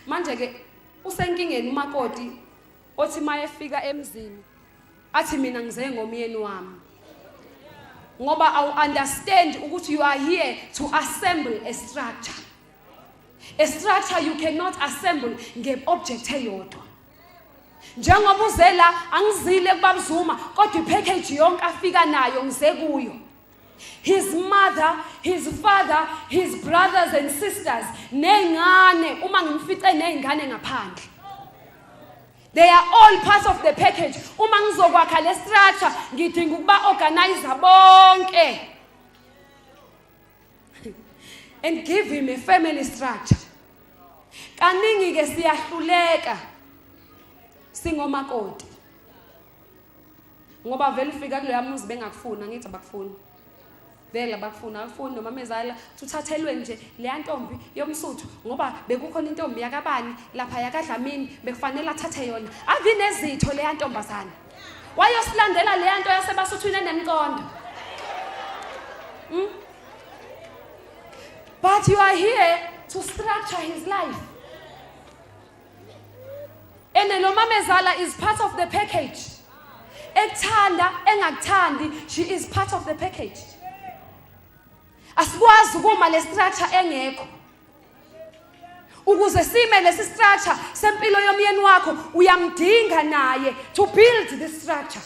Manje ke usenkingeni umakoti othi mayefika emzini athi mina ngize ngomyeni wami. Ngoba awu understand ukuthi you are here to assemble a structure. A structure you cannot assemble nge-object eyodwa. Njengoba uze la angizile kubaba Zuma kodwa ipackage yonke afika nayo ngize kuyo. His mother, his father, his brothers and sisters ney'ngane uma ngimfice ney'ngane ngaphandle. They are all part of the package. Uma ngizokwakha le structure ngidinga ukuba organize bonke. And give him a family structure. Kaningi ke siyahluleka singomakoti. Ngoba vele ufika kuloya muzi bengakufuni, angithi abakufuni. Vele abakufuni, akufuni noma mezala uthathelwe nje leya ntombi yomsuthu ngoba bekukhona intombi yakabani lapha yakaDlamini bekufanele athathe yona. Ave inezitho leya ntombazana. Wayosilandela leya nto yasebasuthwini enemcondo. But you are here to structure his life. And lo mamezala is part of the package. Ekuthanda engakuthandi, she is part of the package. Asikwazi ukuma le structure engekho. Ukuze sime lesi structure sempilo yomyeni wakho uyamdinga naye to build this structure.